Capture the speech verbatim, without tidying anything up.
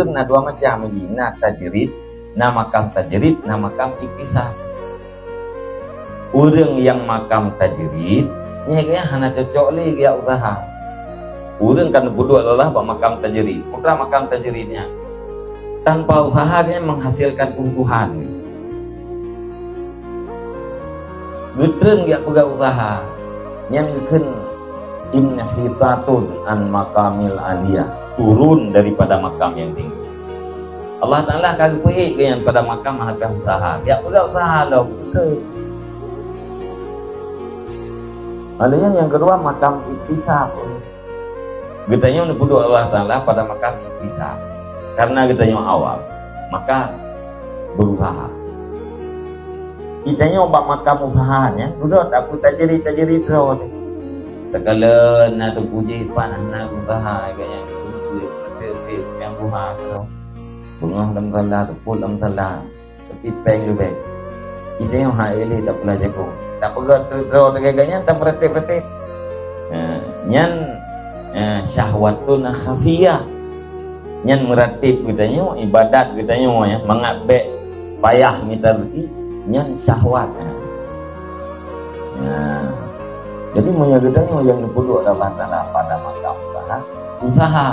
Na dua macam lagi, na tajrid, na makam tajrid, na makam iktisab. Ureuëng nyang makam tajrid, nyan geuh hana cocok lé geuh useuha. Ureuëng ka neupeuduek lé Allah bak makam tajrid, peue makam tajrid nyan? Tanpa useuha geuh menghasilkan kebutuhan. Geutreun geuh peugah useuha, nyan geukheun inhitatun an maqamil aliyah, turun daripada makam yang tinggi. Allah Taala ka geupeuék geuh nyan pada makam hana useuha. Geuh peugah useuha lom, beutôi. Lalu yang kedua, makam iktisab. Geutanyoe neupeuduek Allah Taala pada makam iktisab. Karena geutanyoe awam, maka berusaha. Geutanyoe bak makam useuha nyan, dudoe tapeutajri-tajri droe teuh. Takalon na teupuji pan na useuha, gaya nyang buha droe. Beungoh lam salah, teupot lam salah. Tapi péng leubeh. Geutanyoe hana lé tapeula jago. Tapeugah droe teuh gaya nyan tameuratéb-ratéb. Ha, nyan, ha, syahwatun khafiyah. Nyan meuratéb geutanyoe, ibadat geutanyoe, ya, mangat bék payah mita rezeki, nyan syahwat. Ha. Ha. Jadi meunyoe geutanyoe nyang neupeuduek lé Allah Taala pada makam useuha, useuha.